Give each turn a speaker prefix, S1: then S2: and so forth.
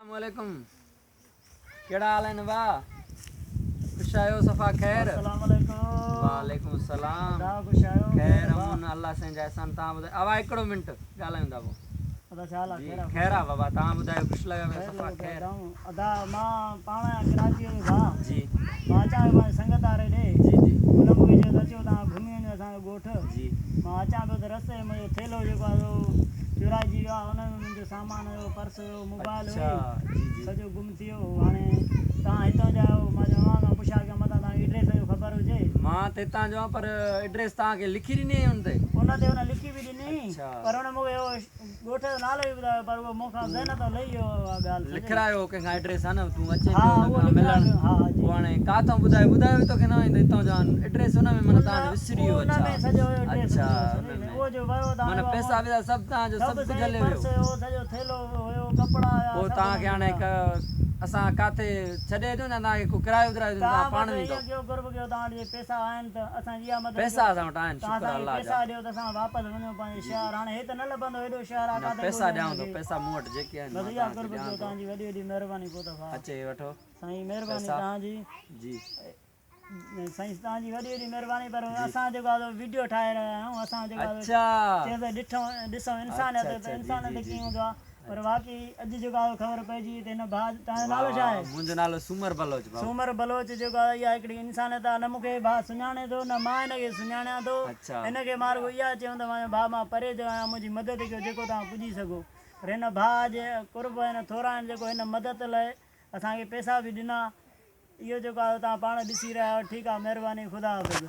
S1: السلام عليڪم ڪهڙا حال آهن ڀاء خوش آهيو صفا خير
S2: السلام عليڪم
S1: وعليڪم السلام
S2: ادا خوش آهيو
S1: خير امن الله سائين جا احسان تان ٻڌايو اوا هڪڙو منٽ ڳالهايون ٿا پوء
S2: ادا ڇا حال آ
S1: خير آ خير آ بابا تان ٻڌايو خوش لڳا پيا صفا خير
S2: ادا مان پاڻ آهيان ڪراچي جو ڀاء
S1: جي
S2: مان اچان پيو پنهنجي سنگت واري ڏي
S1: جي جي
S2: ان مونکي چيو ته اچو تان گهمي وڃو اسان جو ڳوٺ
S1: جي
S2: مان اچان پيو ته رستي ۾ منهنجو ٿيلهو جيڪو آ سو چورائجي ويو آ ان ۾ منهنجو سامان هيو پرس هيو موبائل
S1: اڇا
S2: هئي
S1: جي جي
S2: سڄو گم ٿي ويو هو هاڻي توهان هتان جا آهيو مان چيو اوهان کان پڇا ڪيان متان توهان کي ايڊريس جو خبر هجي.
S1: مان ته هتان جو آهيان پر ايڊريس توهان کي لکي ڏني آهي ان تي.
S2: ان تي ان لکي به ڏني
S1: اڇا.
S2: پر ان مون کي اهو ڳوٺ جو نالو به ٻڌايو پر اهو مون کان ذهن تان لهي ويو اها ڳالهه سڄي.
S1: لکرايو هو ڪنهن کان ايڊريس ها نه تون اچين
S2: ها
S1: پيو ان
S2: اهو
S1: کان ملڻ
S2: لکرايو ها جي
S1: پوء هاڻي ڪاٿان ٻڌايو ٻڌايو به توکي نه آهي ته هتان جو آهيان ايڊريس ان ۾ معنيٰ توهان جو وسري ويو
S2: ان
S1: اڇا
S2: ۾ سڄو ايڊريس
S1: اڇا
S2: هيو
S1: ان
S2: سڄي
S1: ۾
S2: اهو جو ويو ته هاڻي
S1: معنيٰ
S2: اها
S1: پئسا وئسا سڀ توهان جو
S2: سڀ
S1: سڀ ڪجهه
S2: سائين
S1: هلي
S2: پرس
S1: ويو.
S2: هيو سڄو ٿيلهو هيو ڪپڙا هيا
S1: پوء
S2: سڀ
S1: توهان
S2: ان
S1: کي
S2: ۾
S1: هاڻي
S2: هيا.
S1: هڪ اسان ڪاٿي ڇڏي اچون يا توهان کي ڪو ڪرايو ورايو ڏيون
S2: توهان
S1: توهان پاڻ
S2: بس
S1: ويندؤ.
S2: ائين ڪيو قرب ڪيو توهان وٽ جي پئسا آهن ته اسان جي اها مدد
S1: پئسا
S2: ڪيو
S1: اسان وٽ آهن
S2: توهان
S1: شڪر
S2: اسان کي
S1: الله
S2: پئسا
S1: جا.
S2: ڏيو ته اسان واپس وڃون پنهنجي
S1: جي جي.
S2: شهر هاڻي هي ته نه لڀندو هيڏو شهر آ
S1: نه
S2: ڪاٿي
S1: پئسا
S2: ڳوليون
S1: ڏيانو
S2: ان
S1: ٿو
S2: کي.
S1: پئسا مون وٽ جيڪي آهن
S2: بس
S1: مان
S2: اها
S1: توهان کي
S2: قرب
S1: ڏيان
S2: ڪيو
S1: ٿو.
S2: توهان جي وڏي وڏي مهرباني پوء ته ڀاء.
S1: اچي هي وٺو
S2: سائين مهرباني
S1: پئسا
S2: توهان جي.
S1: جي.
S2: سائين توهان جي وڏي وڏي مهرباني پر
S1: جي.
S2: اسان جيڪو آ سو ويڊيو ٺاهي رهيا آهيون اسان جيڪو آ سو
S1: اڇا.
S2: چيو ته ڏٺو ڏسون انسانيت
S1: اڇا
S2: ته
S1: اڇا جي
S2: انسانيت
S1: جي جي
S2: ڪيئن
S1: جي.
S2: هوندو آ پر واقعي اڄ جيڪو آ سو خبر پئجي وئي ته هن ڀاء توهان جو نالو ڇا آهي؟
S1: منهنجو نالو سومر بلوچ ڀائو.
S2: سومر بلوچ جيڪو آ اها هڪڙي انسانيت آ نه مون کي ڀاء سڃاڻي ٿو نه مان هن کي سڃاڻيان ٿو
S1: اڇا.
S2: هن کي مان رڳو اها چيم ته مان چيو ڀاء مان پري جو آهيان منهنجي مدد ڪيو جيڪو توهان پڄي سگهو پر هن ڀاء جي قرب ۽ ٿورا آهن جيڪو هن مدد لاء اسان کي پئسا به ڏنا اهو جيڪو آهي توهان پاڻ ڏسي رهيا آهيو ٺيڪ آهي مهرباني خدا حافظ.